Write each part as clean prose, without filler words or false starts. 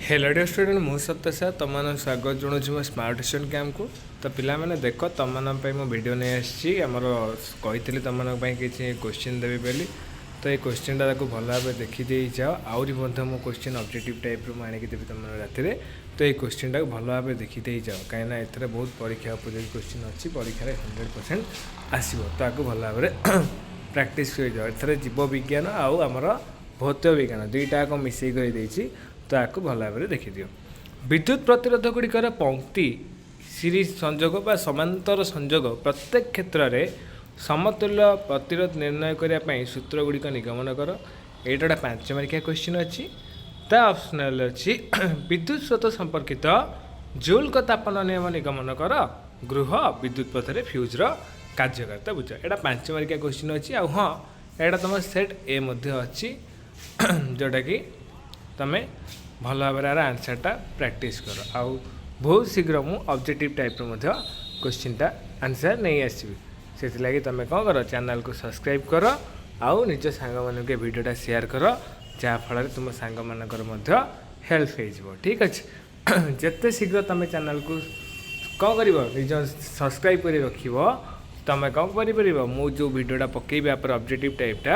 Hello deer student, ମୁଁ ସତ୍ୟ sir, ତୁମମାନଙ୍କୁ ସ୍ୱାଗତ ଜଣାଉଛି ମୋ ସ୍ମାର୍ଟ ଟ୍ୟୁସନ୍ କ୍ୟାମ୍ପକୁ। ତ ପିଲାମାନେ ଦେଖ, ତୁମମାନଙ୍କ ପାଇଁ ମୁଁ ଭିଡ଼ିଓ ନେଇ ଆସିଛି। ଆମର କହିଥିଲି ତୁମମାନଙ୍କ ପାଇଁ କିଛି କୋଶ୍ଚିନ୍ ଦେବି ବୋଲି। ତ ଏଇ କୋଶ୍ଚିନ୍ଟା ତାକୁ ଭଲ ଭାବେ ଦେଖିଦେଇ ଯାଅ। ଆହୁରି ମଧ୍ୟ ମୁଁ କୋଶ୍ଚିନ୍ ଅବଜେକ୍ଟିଭ୍ ଟାଇପ୍ର ମୁଁ ଆଣିକି ଦେବି ତୁମମାନଙ୍କ ରାତିରେ। ତ ଏଇ କୋଶ୍ଚିନ୍ଟାକୁ ଭଲ ଭାବେ ଦେଖିଦେଇ ଯାଅ, କାହିଁକିନା ଏଥିରେ ବହୁତ ପରୀକ୍ଷା ଉପଯୋଗୀ କୋଶ୍ଚିନ୍ ଅଛି। ପରୀକ୍ଷାରେ 100% ଆସିବ। ତ ଆକୁ ଭଲ ଭାବରେ ପ୍ରାକ୍ଟିସ୍ କରିଯାଅ। ଏଥିରେ ଜୀବ ବିଜ୍ଞାନ ଆଉ ଆମର ଭୌତିକ ବିଜ୍ଞାନ ଦୁଇଟା ଯାକ ମିଶେଇ କରି ଦେଇଛି। ତ ଆକୁ ଭଲ ଭାବରେ ଦେଖିଦିଅ। ବିଦ୍ୟୁତ ପ୍ରତିରୋଧ ଗୁଡ଼ିକର ପଙ୍କ୍ତି ସିରିଜ୍ ସଂଯୋଗ ବା ସମାନ୍ତର ସଂଯୋଗ ପ୍ରତ୍ୟେକ କ୍ଷେତ୍ରରେ ସମତୁଲ୍ୟ ପ୍ରତିରୋଧ ନିର୍ଣ୍ଣୟ କରିବା ପାଇଁ ସୂତ୍ର ଗୁଡ଼ିକ ନିଗମନ କର। ଏଇଟା ଗୋଟେ 5 ମାର୍କିଆ କ୍ୱେଶ୍ଚିନ୍ ଅଛି। ତା ଅପସନାଲ୍ ଅଛି, ବିଦ୍ୟୁତ ସ୍ରୋତ ସମ୍ପର୍କିତ ଜୁଲ୍ଙ୍କ ତାପନ ନିୟମ ନିଗମନ କର। ଗୃହ ବିଦ୍ୟୁତ ପଥରେ ଫ୍ୟୁଜ୍ର କାର୍ଯ୍ୟକାରିତା ବୁଝ। ଏଇଟା 5 ମାର୍କିଆ କ୍ୱେଶ୍ଚିନ୍ ଅଛି। ଆଉ ହଁ, ଏଇଟା ତୁମ ସେଟ୍ ଏ ମଧ୍ୟ ଅଛି, ଯେଉଁଟାକି ତୁମେ ଭଲ ଭାବରେ ଆର ଆନ୍ସର୍ଟା ପ୍ରାକ୍ଟିସ୍ କର। ଆଉ ବହୁତ ଶୀଘ୍ର ମୁଁ ଅବଜେକ୍ଟିଭ୍ ଟାଇପ୍ର ମଧ୍ୟ କ୍ୱେଶ୍ଚିନ୍ଟା ଆନ୍ସର୍ ନେଇ ଆସିବି। ସେଥିଲାଗି ତୁମେ କ'ଣ କର, ଚ୍ୟାନେଲ୍କୁ ସବସ୍କ୍ରାଇବ୍ କର ଆଉ ନିଜ ସାଙ୍ଗମାନଙ୍କୁ ଏ ଭିଡ଼ିଓଟା ସେୟାର କର, ଯାହାଫଳରେ ତୁମ ସାଙ୍ଗମାନଙ୍କର ମଧ୍ୟ ହେଲ୍ପ ହେଇଯିବ। ଠିକ୍ ଅଛି? ଯେତେ ଶୀଘ୍ର ତୁମେ ଚ୍ୟାନେଲ୍କୁ କ'ଣ କରିବ, ନିଜ ସବସ୍କ୍ରାଇବ୍ କରି ରଖିବ, ତୁମେ କ'ଣ କରିପାରିବ, ମୁଁ ଯେଉଁ ଭିଡ଼ିଓଟା ପକେଇବି ୟାପରେ ଅବଜେକ୍ଟିଭ୍ ଟାଇପ୍ଟା,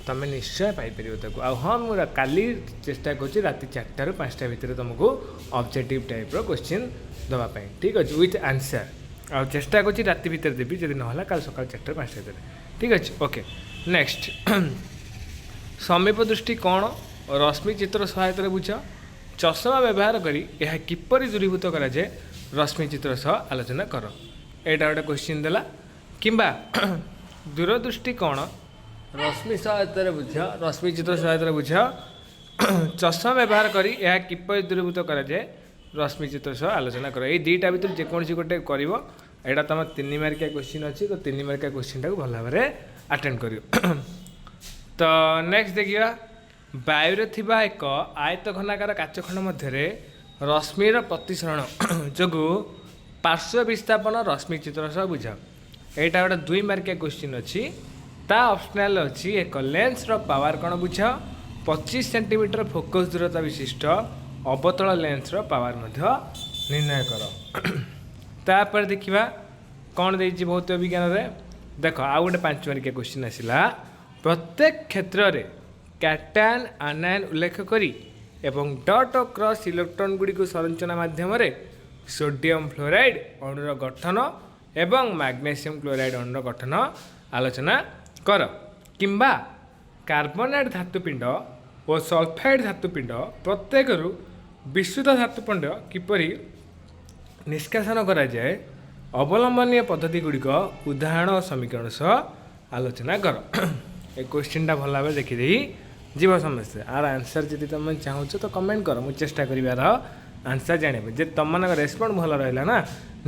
ତୁମେ ନିଶ୍ଚୟ ପାଇପାରିବ ତାକୁ। ଆଉ ହଁ, ମୁଁ କାଲି ଚେଷ୍ଟା କରୁଛି ରାତି 4ଟାରୁ 5ଟା ଭିତରେ ତୁମକୁ ଅବଜେକ୍ଟିଭ୍ ଟାଇପ୍ର କୋଶ୍ଚିନ୍ ଦେବା ପାଇଁ। ଠିକ୍ ଅଛି? With answer. ଆଉ ଚେଷ୍ଟା କରୁଛି ରାତି ଭିତରେ ଦେବି, ଯଦି ନହେଲା କାଲି ସକାଳ 4ଟାରୁ 5ଟା ଭିତରେ। ଠିକ୍ ଅଛି? Okay, next. ସମୀପ ଦୃଷ୍ଟି କ'ଣ, ରଶ୍ମି ଚିତ୍ର ସହାୟତାରେ ବୁଝ। ଚଷମା ବ୍ୟବହାର କରି ଏହା କିପରି ଦୂରୀଭୂତ କରାଯାଏ, ରଶ୍ମି ଚିତ୍ର ସହ ଆଲୋଚନା କର। ଏଇଟା ଗୋଟେ କ୍ୱେଶ୍ଚିନ୍ ଦେଲା। କିମ୍ବା ଦୂରଦୃଷ୍ଟି କ'ଣ, ରଶ୍ମି ସହାୟତାରେ ବୁଝ, ରଶ୍ମି ଚିତ୍ର ସହାୟତାରେ ବୁଝ। ଚଷମା ବ୍ୟବହାର କରି ଏହା କିପରି ଦୂରୀଭୂତ କରାଯାଏ, ରଶ୍ମି ଚିତ୍ର ସହ ଆଲୋଚନା କର। ଏଇ ଦୁଇଟା ଭିତରୁ ଯେକୌଣସି ଗୋଟେ କରିବ। ଏଇଟା ତୁମ 3 ମାର୍କିଆ କ୍ୱେଶ୍ଚିନ୍ ଅଛି। ତ 3 ମାର୍କିଆ କ୍ୱେଶ୍ଚିନ୍ଟାକୁ ଭଲ ଭାବରେ ଆଟେଣ୍ଡ କରିବ। ତ ନେକ୍ସଟ ଦେଖିବା। ବାୟୁରେ ଥିବା ଏକ ଆୟତ ଘନାକାର କାଚ ଖଣ୍ଡ ମଧ୍ୟରେ ରଶ୍ମିର ପ୍ରତିସରଣ ଯୋଗୁଁ ପାର୍ଶ୍ୱ ବିସ୍ଥାପନ ରଶ୍ମି ଚିତ୍ର ସହ ବୁଝାଅ। ଏଇଟା ଗୋଟେ 2 ମାର୍କିଆ କ୍ୱେଶ୍ଚିନ୍ ଅଛି। ତା ଅପସନାଲ୍ ଅଛି, ଏକ ଲେନ୍ସର ପାୱାର କ'ଣ ବୁଝାଅ। 25 ସେଣ୍ଟିମିଟର ଫୋକସ୍ ଦୂରତା ବିଶିଷ୍ଟ ଅବତଳ ଲେନ୍ସର ପାୱାର ମଧ୍ୟ ନିର୍ଣ୍ଣୟ କର। ତାପରେ ଦେଖିବା କ'ଣ ଦେଇଛି ଭୌତିକ ବିଜ୍ଞାନରେ। ଦେଖ, ଆଉ ଗୋଟେ 5 ମାର୍କିଆ କ୍ୱେଶ୍ଚିନ୍ ଆସିଲା। ପ୍ରତ୍ୟେକ କ୍ଷେତ୍ରରେ କ୍ୟାଟାୟନ୍ ଆନାୟନ୍ ଉଲ୍ଲେଖ କରି ଏବଂ ଡଟ୍ ଓ କ୍ରସ୍ ଇଲେକ୍ଟ୍ରନ୍ ଗୁଡ଼ିକୁ ସଂରଚନା ମାଧ୍ୟମରେ ସୋଡ଼ିୟମ୍ ଫ୍ଲୋରାଇଡ୍ ଅଣୁର ଗଠନ ଏବଂ ମାଗ୍ନେସିୟମ୍ କ୍ଲୋରାଇଡ୍ ଅଣୁର ଗଠନ ଆଲୋଚନା କର। କିମ୍ବା କାର୍ବୋନେଟ୍ ଧାତୁପିଣ୍ଡ ଓ ସଲଫାଇଡ୍ ଧାତୁପିଣ୍ଡ ପ୍ରତ୍ୟେକରୁ ବିଶୁଦ୍ଧ ଧାତୁପିଣ୍ଡ କିପରି ନିଷ୍କାସନ କରାଯାଏ, ଅବଲମ୍ବନୀୟ ପଦ୍ଧତି ଗୁଡ଼ିକ ଉଦାହରଣ ଓ ସମୀକରଣ ସହ ଆଲୋଚନା କର। ଏ କ୍ୱେଶ୍ଚିନ୍ଟା ଭଲ ଭାବରେ ଦେଖିଦେଇ ଯିବ ସମସ୍ତେ। ଆର ଆନ୍ସର୍ ଯଦି ତୁମେ ଚାହୁଁଛ ତ କମେଣ୍ଟ କର, ମୁଁ ଚେଷ୍ଟା କରିବି ଆର ଆନ୍ସର୍ ଜାଣିବ। ଯେ ତୁମମାନଙ୍କ ରେସ୍ପଣ୍ଡ ଭଲ ରହିଲା ନା,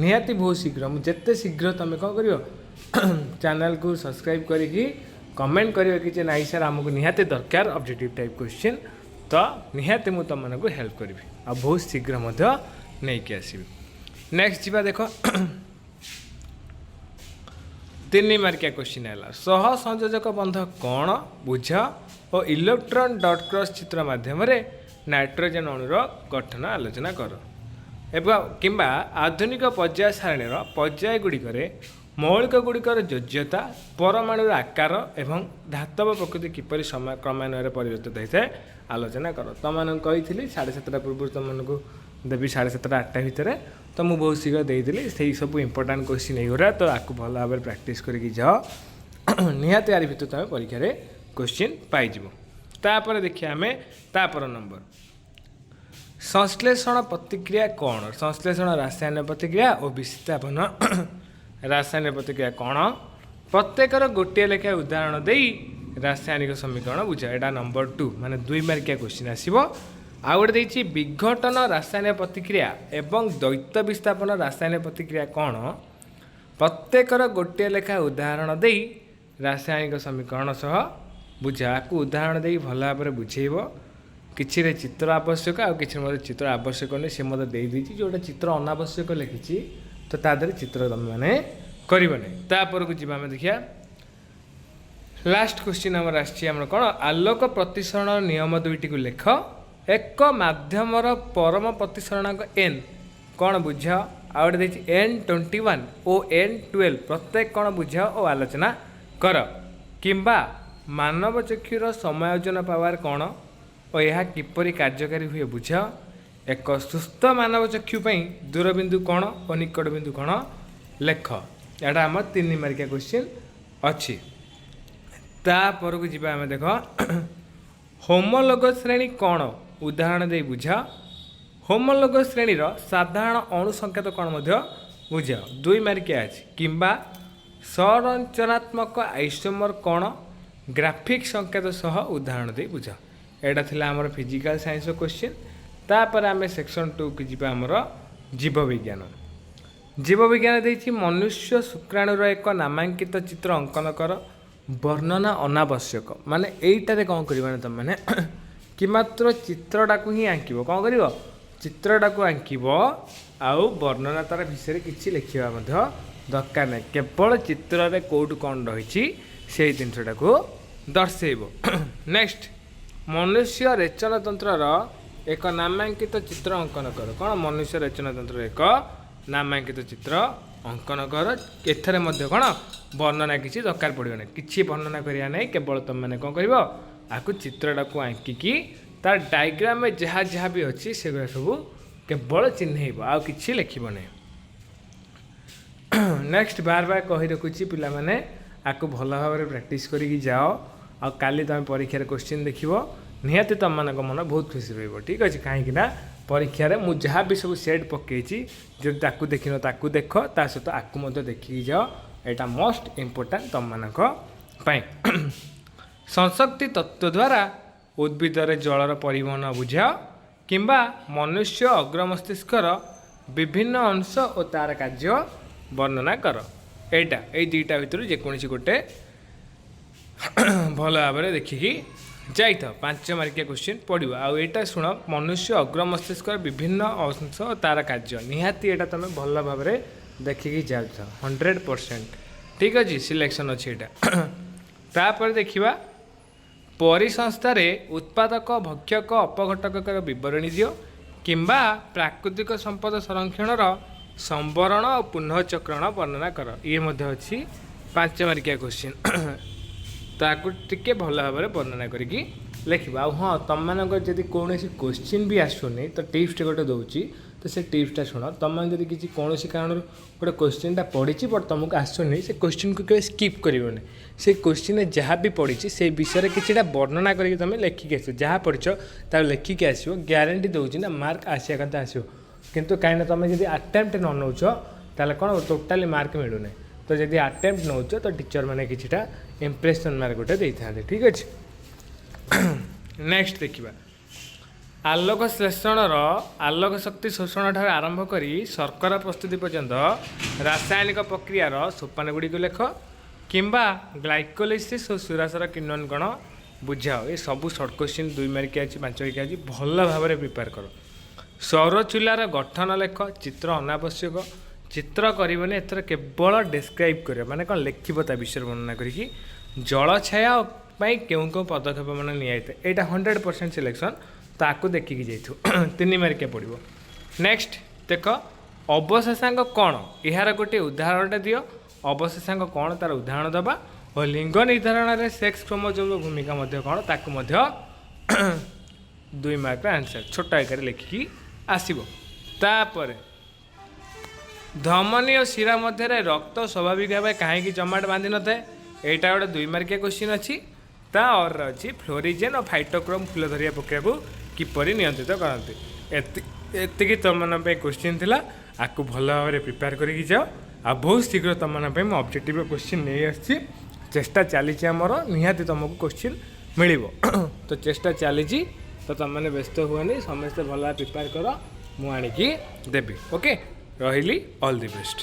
ନିହାତି ବହୁତ ଶୀଘ୍ର ମୁଁ, ଯେତେ ଶୀଘ୍ର ତୁମେ କ'ଣ କରିବ, ଚ୍ୟାନେଲ୍କୁ ସବସ୍କ୍ରାଇବ୍ କରିକି କମେଣ୍ଟ କରିବ କି ଯେ ନାଇଁ ସାର୍, ଆମକୁ ନିହାତି ଦରକାର ଅବଜେକ୍ଟିଭ୍ ଟାଇପ୍ କ୍ୱେଶ୍ଚିନ୍, ତ ନିହାତି ମୁଁ ତୁମମାନଙ୍କୁ ହେଲ୍ପ କରିବି ଆଉ ବହୁତ ଶୀଘ୍ର ମଧ୍ୟ ନେଇକି ଆସିବି। ନେକ୍ସଟ ଯିବା। ଦେଖ, 3 ମାର୍କିଆ କ୍ୱେଶ୍ଚିନ୍ ହେଲା, ସହ ସଂଯୋଜକ ବନ୍ଧ କ'ଣ ବୁଝ ଓ ଇଲେକ୍ଟ୍ରନ୍ ଡଟ୍ କ୍ରସ୍ ଚିତ୍ର ମାଧ୍ୟମରେ ନାଇଟ୍ରୋଜେନ୍ ଅଣୁର ଗଠନ ଆଲୋଚନା କର। ଏବଂ କିମ୍ବା ଆଧୁନିକ ପର୍ଯ୍ୟାୟ ସାରଣୀର ପର୍ଯ୍ୟାୟ ଗୁଡ଼ିକରେ ମୌଳିକ ଗୁଡ଼ିକର ଯୋଜ୍ୟତା, ପରମାଣୁର ଆକାର ଏବଂ ଧାତବ ପ୍ରକୃତି କିପରି ସମୟ କ୍ରମାନ୍ୱୟରେ ପରିବର୍ତ୍ତିତ ହୋଇଥାଏ, ଆଲୋଚନା କର। ତୁମମାନଙ୍କୁ କହିଥିଲି 7:30 ପୂର୍ବରୁ ତୁମମାନଙ୍କୁ ଦେବି, 7:30 8ଟା ଭିତରେ। ତ ମୁଁ ବହୁତ ଶୀଘ୍ର ଦେଇଦେଲି। ସେଇ ସବୁ ଇମ୍ପୋର୍ଟାଣ୍ଟ କ୍ୱେଶ୍ଚିନ୍ ଏଇଗୁଡ଼ା। ତ ଆକୁ ଭଲ ଭାବରେ ପ୍ରାକ୍ଟିସ୍ କରିକି ଯାଅ। ନିହାତି ଆରି ଭିତରେ ତୁମେ ପରୀକ୍ଷାରେ କ୍ୱେଶ୍ଚିନ୍ ପାଇଯିବ। ତାପରେ ଦେଖିବା ଆମେ ତାପର ନମ୍ବର। ସଂଶ୍ଳେଷଣ ପ୍ରତିକ୍ରିୟା କ'ଣ? ସଂଶ୍ଳେଷଣ ରାସାୟନିକ ପ୍ରତିକ୍ରିୟା ଓ ବିସ୍ଥାପନ ରାସାୟନିକ ପ୍ରତିକ୍ରିୟା କ'ଣ? ପ୍ରତ୍ୟେକର ଗୋଟିଏ ଲେଖାଏଁ ଉଦାହରଣ ଦେଇ ରାସାୟନିକ ସମୀକରଣ ବୁଝ। ଏଇଟା ନମ୍ବର 2, ମାନେ 2 ମାର୍କିଆ କ୍ୱେଶ୍ଚିନ୍ ଆସିବ। ଆଉ ଗୋଟେ ଦେଇଛି, ବିଘଟନ ରାସାୟନିକ ପ୍ରତିକ୍ରିୟା ଏବଂ ଦ୍ୱୈତ ବିସ୍ଥାପନ ରାସାୟନିକ ପ୍ରତିକ୍ରିୟା କ'ଣ? ପ୍ରତ୍ୟେକର ଗୋଟିଏ ଲେଖାଏଁ ଉଦାହରଣ ଦେଇ ରାସାୟନିକ ସମୀକରଣ ସହ ବୁଝା। ଆକୁ ଉଦାହରଣ ଦେଇ ଭଲ ଭାବରେ ବୁଝେଇବ। କିଛିରେ ଚିତ୍ର ଆବଶ୍ୟକ ଆଉ କିଛି ମଧ୍ୟ ଚିତ୍ର ଆବଶ୍ୟକ ନୁହେଁ, ସେ ମୋତେ ଦେଇଦେଇଛି। ଯେଉଁଟା ଚିତ୍ର ଅନାବଶ୍ୟକ ଲେଖିଛି, ତ ତା ଦେହରେ ଚିତ୍ର ତୁମେମାନେ କରିବ ନାହିଁ। ତାପରକୁ ଯିବା ଆମେ, ଦେଖିବା। ଲାଷ୍ଟ କ୍ୱେଶ୍ଚିନ୍ ଆମର ଆସିଛି ଆମର କ'ଣ? ଆଲୋକ ପ୍ରତିସରଣ ନିୟମ ଦୁଇଟିକୁ ଲେଖ। ଏକ ମାଧ୍ୟମର ପରମ ପ୍ରତିସରଣାଙ୍କ ଏନ୍ କ'ଣ ବୁଝାଅ। ଆଉ ଗୋଟେ ଦେଇଛି N21 ଓ N12 ପ୍ରତ୍ୟେକ କ'ଣ ବୁଝାଅ ଓ ଆଲୋଚନା କର। କିମ୍ବା ମାନବ ଚକ୍ଷୁର ସମାୟୋଜନ ପାୱାର କ'ଣ ଓ ଏହା କିପରି କାର୍ଯ୍ୟକାରୀ ହୁଏ ବୁଝାଅ। ଏକ ସୁସ୍ଥ ମାନବ ଚକ୍ଷୁ ପାଇଁ ଦୂରବିନ୍ଦୁ କ'ଣ ଓ ନିକଟ ବିନ୍ଦୁ କ'ଣ ଲେଖ। ଏଇଟା ଆମର 3 ମାର୍କିଆ କ୍ୱେଶ୍ଚିନ୍ ଅଛି। ତାପରକୁ ଯିବା ଆମେ। ଦେଖ, ହୋମୋଲୋଗ ଶ୍ରେଣୀ କ'ଣ, ଉଦାହରଣ ଦେଇ ବୁଝାଅ। ହୋମୋଲୋଗ ଶ୍ରେଣୀର ସାଧାରଣ ଅଣୁ ସଂକେତ କ'ଣ ମଧ୍ୟ ବୁଝାଅ। 2 ମାର୍କିଆ ଅଛି। କିମ୍ବା ସଂରଚନାତ୍ମକ ଆଇସୋମର କ'ଣ, ଗ୍ରାଫିକ୍ ସଂକେତ ସହ ଉଦାହରଣ ଦେଇ ବୁଝାଅ। ଏଇଟା ଥିଲା ଆମର ଫିଜିକାଲ ସାଇନ୍ସର କ୍ୱେଶ୍ଚିନ୍। ତାପରେ ଆମେ ସେକ୍ସନ୍ 2କୁ ଯିବା, ଆମର ଜୀବବିଜ୍ଞାନ। ଜୀବବିଜ୍ଞାନ ଦେଇଛି, ମନୁଷ୍ୟ ଶୁକ୍ରାଣୁର ଏକ ନାମାଙ୍କିତ ଚିତ୍ର ଅଙ୍କନ କର, ବର୍ଣ୍ଣନା ଅନାବଶ୍ୟକ। ମାନେ ଏଇଟାରେ କ'ଣ କରିବ ନା ତୁମେମାନେ କି ମାତ୍ର ଚିତ୍ରଟାକୁ ହିଁ ଆଙ୍କିବ। କ'ଣ କରିବ? ଚିତ୍ରଟାକୁ ଆଙ୍କିବ ଆଉ ବର୍ଣ୍ଣନା ତାର ବିଷୟରେ କିଛି ଲେଖିବା ମଧ୍ୟ ଦରକାର ନାହିଁ। କେବଳ ଚିତ୍ରରେ କେଉଁଠୁ କ'ଣ ରହିଛି, ସେଇ ଜିନିଷଟାକୁ ଦର୍ଶେଇବ। ନେକ୍ସଟ, ମନୁଷ୍ୟ ରେଚନତନ୍ତ୍ରର ଏକ ନାମାଙ୍କିତ ଚିତ୍ର ଅଙ୍କନ କର। କ'ଣ? ମନୁଷ୍ୟ ରେଚନତନ୍ତ୍ରର ଏକ ନାମାଙ୍କିତ ଚିତ୍ର ଅଙ୍କନ କର। ଏଥିରେ ମଧ୍ୟ କ'ଣ ବର୍ଣ୍ଣନା କିଛି ଦରକାର ପଡ଼ିବ ନାହିଁ। କିଛି ବର୍ଣ୍ଣନା କରିବା ନାହିଁ। କେବଳ ତୁମେମାନେ କ'ଣ କରିବ, ଆକୁ ଚିତ୍ରଟାକୁ ଆଙ୍କିକି ତାର ଡାଇଗ୍ରାମରେ ଯାହା ଯାହା ବି ଅଛି, ସେଗୁଡ଼ା ସବୁ କେବଳ ଚିହ୍ନେଇବ, ଆଉ କିଛି ଲେଖିବ ନାହିଁ। ନେକ୍ସଟ, ବାର ବାର କହି ରଖୁଛି ପିଲାମାନେ, ଆକୁ ଭଲ ଭାବରେ ପ୍ରାକ୍ଟିସ୍ କରିକି ଯାଅ। ଆଉ କାଲି ତୁମେ ପରୀକ୍ଷାରେ କୋଶ୍ଚିନ୍ ଦେଖିବ, ନିହାତି ତୁମମାନଙ୍କ ମନ ବହୁତ ଖୁସି ରହିବ। ଠିକ୍ ଅଛି? କାହିଁକି ନା ପରୀକ୍ଷାରେ ମୁଁ ଯାହା ବି ସବୁ ସେଟ୍ ପକେଇଛି, ଯଦି ତାକୁ ଦେଖିନ, ତାକୁ ଦେଖ, ତା ସହିତ ଆକୁ ମଧ୍ୟ ଦେଖିକି ଯାଅ। ଏଇଟା ମୋଷ୍ଟ ଇମ୍ପୋର୍ଟାଣ୍ଟ ତୁମମାନଙ୍କ ପାଇଁ। ସଂସକ୍ତି ତତ୍ତ୍ୱ ଦ୍ୱାରା ଉଦ୍ଭିଦରେ ଜଳର ପରିବହନ ବୁଝାଅ। କିମ୍ବା ମନୁଷ୍ୟ ଅଗ୍ରମସ୍ତିଷ୍କର ବିଭିନ୍ନ ଅଂଶ ଓ ତାର କାର୍ଯ୍ୟ ବର୍ଣ୍ଣନା କର। ଏଇଟା ଏଇ ଦୁଇଟା ଭିତରୁ ଯେକୌଣସି ଗୋଟେ ଭଲ ଭାବରେ ଦେଖିକି ଯାଇଥାଅ। 5 ମାର୍କିଆ କ୍ୱେଶ୍ଚିନ୍ ପଡ଼ିବ। ଆଉ ଏଇଟା ଶୁଣ, ମନୁଷ୍ୟ ଅଗ୍ରମସ୍ତିଷ୍କର ବିଭିନ୍ନ ଅଂଶ ଓ ତାର କାର୍ଯ୍ୟ, ନିହାତି ଏଇଟା ତୁମେ ଭଲ ଭାବରେ ଦେଖିକି ଯାଉଥାଅ। 100%, ଠିକ୍ ଅଛି, ସିଲେକ୍ସନ୍ ଅଛି ଏଇଟା। ତାପରେ ଦେଖିବା, ପରିସଂସ୍ଥାରେ ଉତ୍ପାଦକ, ଭକ୍ଷକ, ଅପଘଟକର ବିବରଣୀ ଦିଅ। କିମ୍ବା ପ୍ରାକୃତିକ ସମ୍ପଦ ସଂରକ୍ଷଣର ସମ୍ବରଣ ଓ ପୁନଃଚକ୍ରଣ ବର୍ଣ୍ଣନା କର। ଇଏ ମଧ୍ୟ ଅଛି 5 ମାର୍କିଆ କ୍ୱେଶ୍ଚିନ୍। ତାକୁ ଟିକେ ଭଲ ଭାବରେ ବର୍ଣ୍ଣନା କରିକି ଲେଖିବ। ଆଉ ହଁ, ତୁମମାନଙ୍କର ଯଦି କୌଣସି କୋଶ୍ଚିନ୍ ବି ଆସୁନି, ତ ଟିପ୍ସଟେ ଗୋଟେ ଦେଉଛି, ତ ସେ ଟିପ୍ସଟା ଶୁଣ। ତୁମେ ଯଦି କିଛି କୌଣସି କାରଣରୁ ଗୋଟେ କୋଶ୍ଚିନ୍ଟା ପଡ଼ିଛି, ବଟ୍ ତୁମକୁ ଆସୁନି, ସେ କୋଶ୍ଚିନ୍କୁ କେବେ ସ୍କିପ୍ କରିବନି। ସେ କୋଶ୍ଚିନ୍ରେ ଯାହା ବି ପଡ଼ିଛି, ସେଇ ବିଷୟରେ କିଛିଟା ବର୍ଣ୍ଣନା କରିକି ତୁମେ ଲେଖିକି ଆସିବ। ଯାହା ପଢ଼ିଛ ତାକୁ ଲେଖିକି ଆସିବ। ଗ୍ୟାରେଣ୍ଟି ଦେଉଛି ନା, ମାର୍କ ଆସିବା କଥା ଆସିବ। କିନ୍ତୁ କାହିଁକିନା ତୁମେ ଯଦି ଆଟେମ୍ପ୍ଟ ନ ନେଉଛ, ତାହେଲେ କ'ଣ ଟୋଟାଲି ମାର୍କ ମିଳୁନି। ତ ଯଦି ଆଟେମ୍ପ୍ଟ ନେଉଛ, ତ ଟିଚର୍ ମାନେ କିଛିଟା ଇମ୍ପ୍ରେସନ୍ ମାର୍କ ଗୋଟେ ଦେଇଥାନ୍ତି। ଠିକ୍ ଅଛି? ନେକ୍ସଟ ଦେଖିବା, ଆଲୋକ ଶ୍ଳେଷଣର ଆଲୋକ ଶକ୍ତି ଶୋଷଣ ଠାରୁ ଆରମ୍ଭ କରି ଶର୍କରା ପ୍ରସ୍ତୁତି ପର୍ଯ୍ୟନ୍ତ ରାସାୟନିକ ପ୍ରକ୍ରିୟାର ସୋପାନ ଗୁଡ଼ିକୁ ଲେଖ। କିମ୍ବା ଗ୍ଲାଇକୋଲିସିସ୍ ଓ ସୁରାସର କିଣ୍ବନ କ'ଣ ବୁଝାଅ। ଏ ସବୁ ସର୍ଟ କୋଶ୍ଚିନ୍, 2 ମାର୍କିଆ ଅଛି, 5 ମାର୍କିଆ ଅଛି। ଭଲ ଭାବରେ ପ୍ରିପେୟାର କର। ସୌର ଚୁଲାର ଗଠନ ଲେଖ, ଚିତ୍ର ଅନାବଶ୍ୟକ। ଚିତ୍ର କରିବନି ଏଥର, କେବଳ ଡେସ୍କ୍ରାଇବ୍ କରିବ। ମାନେ କ'ଣ ଲେଖିବ ତା ବିଷୟରେ ବର୍ଣ୍ଣନା କରିକି। ଜଳଛାୟା ପାଇଁ କେଉଁ କେଉଁ ପଦକ୍ଷେପ ମାନେ ନିଆଯାଇଥାଏ। ଏଇଟା 100% ସିଲେକ୍ସନ୍, ତାକୁ ଦେଖିକି ଯାଇଥିବ। 3 ମାର୍କିଆ ପଡ଼ିବ। ନେକ୍ସଟ ଦେଖ, ଅବଶେଷାଙ୍ଗ କ'ଣ, ଏହାର ଗୋଟିଏ ଉଦାହରଣଟା ଦିଅ। ଅବଶେଷାଙ୍ଗ କ'ଣ, ତାର ଉଦାହରଣ ଦେବା। ଓ ଲିଙ୍ଗ ନିର୍ଦ୍ଧାରଣରେ ସେକ୍ସ କ୍ରୋମୋଜୋମର ଭୂମିକା ମଧ୍ୟ କ'ଣ, ତାକୁ ମଧ୍ୟ 2 ମାର୍କର ଆନ୍ସର୍ ଛୋଟ ଆକାରରେ ଲେଖିକି ଆସିବ। ତାପରେ, ଧମନୀ ଓ ଶିରା ମଧ୍ୟରେ ରକ୍ତ ସ୍ୱାଭାବିକ ଭାବେ କାହିଁକି ଜମାଟ ବାନ୍ଧି ନଥାଏ? ଏଇଟା ଗୋଟେ 2 ମାର୍କିଆ କ୍ୱେଶ୍ଚିନ୍ ଅଛି। ତା ଅର୍ରେ ଅଛି, ଫ୍ଲୋରିଜେନ୍ ଓ ଫାଇଟୋକ୍ରୋମ୍ ଫୁଲ ଧରିବା ପ୍ରକ୍ରିୟାକୁ କିପରି ନିୟନ୍ତ୍ରିତ କରନ୍ତି? ଏତିକି ତୁମମାନଙ୍କ ପାଇଁ କ୍ୱେଶ୍ଚିନ୍ ଥିଲା। ଆକୁ ଭଲ ଭାବରେ ପ୍ରିପେୟାର କରିକି ଯାଅ। ଆଉ ବହୁତ ଶୀଘ୍ର ତୁମମାନଙ୍କ ପାଇଁ ମୁଁ ଅବଜେକ୍ଟିଭ୍ କ୍ୱେଶ୍ଚିନ୍ ନେଇ ଆସିଛି। ଚେଷ୍ଟା ଚାଲିଛି ଆମର, ନିହାତି ତୁମକୁ କ୍ୱେଶ୍ଚିନ୍ ମିଳିବ। ତ ଚେଷ୍ଟା ଚାଲିଛି, ତ ତୁମମାନେ ବ୍ୟସ୍ତ ହୁଅନି। ସମସ୍ତେ ଭଲ ଭାବେ ପ୍ରିପେୟାର କର, ମୁଁ ଆଣିକି ଦେବି। ଓକେ, ରହିଲି, ଅଲ୍ the best.